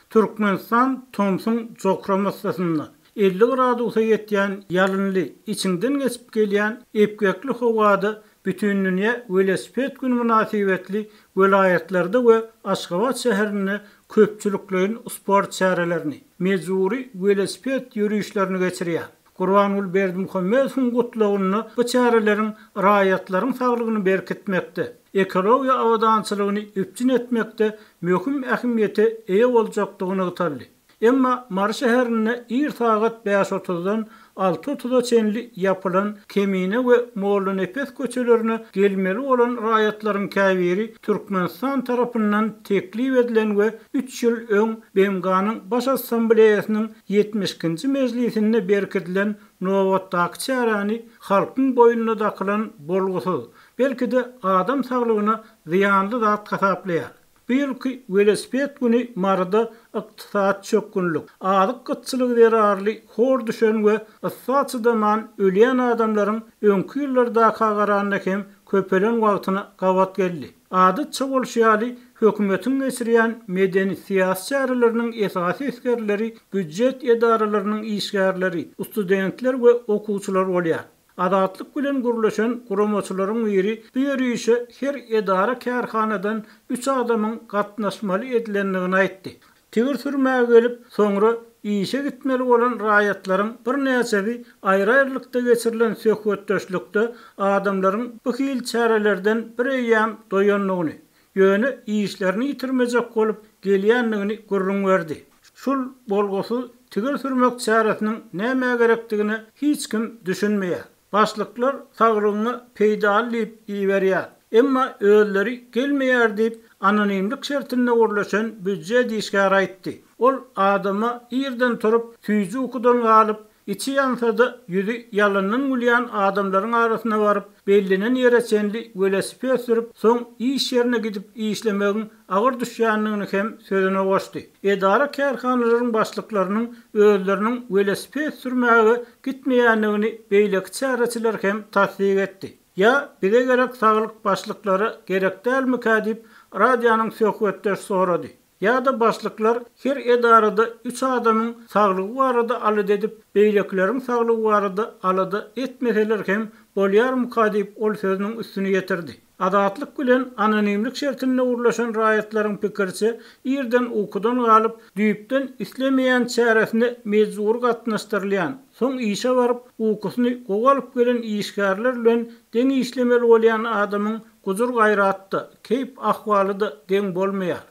Türkmenistan tomsuň jokrama yssysynda, 50 gradusa ýetýän ýalynly, içiňden geçip gelýän epgekli howada Bütindünýä welosiped güni mynasybetli welaýatlarda we Aşgabat şäherinde köpçülikleýin sport çärelerini, mejbury welosiped ýörişlerini geçirýär. Gurbanguly Berdimuhamedowyň gutlagynda bu çäreleriň raýatlaryň saglygyny berkitmekde, ekologiýa abadançylygyny üpjün etmekde möhüm ähmiýete eýe boljakdygy nygtaldy. Emma Mary şäherinde ir sagat bäş otuzdan alty otuza çenli ýapylan Kemine we Mollanepes köçelerine gelmeli bolan raýatlaryň käbiri Türkmenistan tarapyndan teklip edilen we üç ýyl öň BMG-niň Baş Assambleýasynyň 72 nji mejlisinde berkidilen nobatdaky çäräni halkyň boýnuna dakylan bolgusyz, belki-de adam saglygyna zyýanly zat hasaplaýar. Bu ýylky welosiped güni Maryda ykdysady çökgünlik, azyk gytçylygy zerarly hor düşen we yssa çydaman ölýän adamlaryň öňki ýyllardaka garanda hem köpelen wagtyna gabat geldi. Adatça bolşy ýaly, hökümetiň geçirýän medeni-syýasy çäreleriniň esasy esgerleri býujet edaralarynyň işgärleri, studentler we okuwçylar bolýar. Azatlyk bilen gürleşen guramaçylaryň biri bu ýörişe her edara-kärhanadan üç adamyň gatnaşmaly edilendigini aýtdy. Tigir sürmäge gelip, soňra işe gitmeli bolan raýatlaryň birnäçesi aýry-aýrylykda geçirilen söhbetdeşlikde adamlaryň bu hili çärelerden bireýýäm doýandygyny, ýöne işlerini ýitirmejek bolup gelýändigini gürrüň berdi. Şul bolgusyz tigir sürmek çäresiniň nämä gerekdigine hiç kim düşünmeýär. Başlyklar saglygyňa peýdaly diýip iberýär. Emma özleri gelmeýär diýip, anonimlik şertinde gürleşen býujet işgäri aýtdy. Ol adama irden turup, süýji ukudan galyp, içi ýansa-da, ýüzi ýalandan gülýän adamlaryň arasyna baryp, bellenen ýere çenli welosiped sürüp, soň iş ýerine gidip işlemegiň agyr düşýändigini hem sözüne goşdy. Edara-kärhanalaryň başlyklarynyň özleriniň welosiped sürmäge gitmeýändigini beýleki çäreçiler hem tassyk etdi. Ýa bize gerek saglyk başlyklara gerek dälmikä diýip, radionyň söhbetdeşi sorady. Ýa-da başlyklar her edarada üç adamyň saglygy barada alada edip, beýlekileriň saglygy barada alada etmeseler hem bolýarmyka diýip, ol sözüniň üstüni ýetirdi. Azatlyk bilen anonimlik şertinde gürleşen raýatlaryň pikiriçe, irden ukudan galyp, düýpden islemeýän çäresine mejbury gatnaşdyrylýan, soň işe baryp, ukusyny gowy alyp gelen işgärler bilen deň işlemeli bolýan adamyň gujur-gaýrat-da, keýp-ahwaly-da deň bolmaýar.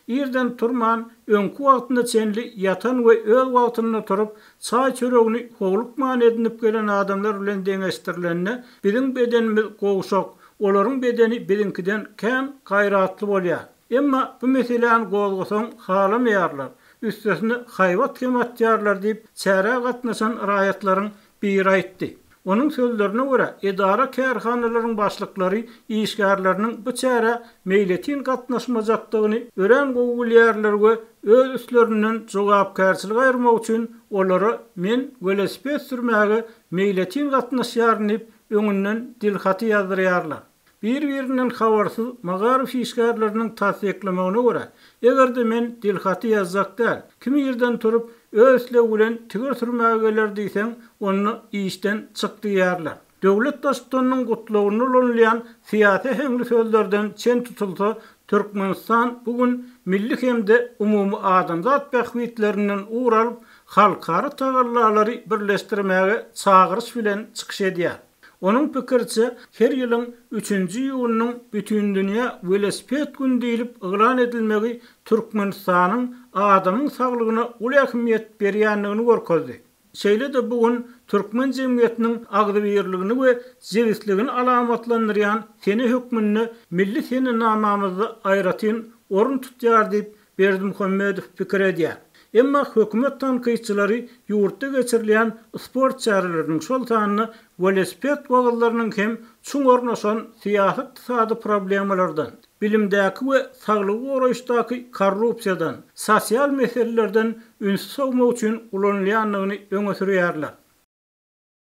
Irden turman, öňki wagtyna çenli ýatan we öz wagtynda turup, çaý-çöregini howlukman edinip gelen adamlar bilen deňeşdirilende, biziň bedenimiz gowşak, olaryň bedeni biziňkiden kän gaýratly bolýar. Emma bu meseläni gozgasaň halamaýarlar, üstesine haýbat hem atýarlar diýip, çärä gatnaşan raýatlaryň biri aýtdy. Onuň sözlerine görä, edara-kärhanalaryň başlyklary işgärleriniň bu çärä meýletin gatnaşmajakdygyny örän gowy bilýärler we öz üstlerinden jogapkärçiligi aýyrmak üçin olara men welosiped sürmäge meýletin gatnaşýaryn diýip öňünden dilhaty ýazdyrýarlar. Bir-birinden habarsyz magaryf işgärleriniň tassyklamagyna görä, eger-de men dilhaty ýazjak däl, kim irden turup, öz islegi bilen tigir sürmäge geler diýseň, onda işden çyk diýýärler. Döwlet Baştutanynyň gutlagynda ulanylýan syýasy äheňli sözlerden çen tutulsa, Türkmenistan bu gün milli hem-de umumy adamzat bähbitlerinden ugur alyp, halkara tagallalary birleşdirmäge çagyryş bilen çykyş edýär. Onuň pikiriçe, her ýylyň üçünji iýunynyň Bütindünýä welosiped güni diýlip yglan edilmegi Türkmenistanyň adamyň saglygyna uly ähmiýet berýändigini görkezdi. Şeýle-de bu gün türkmen jemgyýetiniň agzybirligini we jebisligini alamatlandyrýan sene hökmünde milli senenamamyzda aýratyn orun tutýar diýip, Berdimuhamedow pikir edýär. Emma hökümet tankytçylary ýurtda geçirilýän sport çäreleriniň, şol sanda welosiped wagyzlarynyň hem çuň ornaşan syýasy-ykdysady problemalardan, bilimdäki we saglygy goraýyşdaky korrupsiýadan, sosial meselelerden ünsi sowmak üçin ulanylýandygyny öňe sürýärler.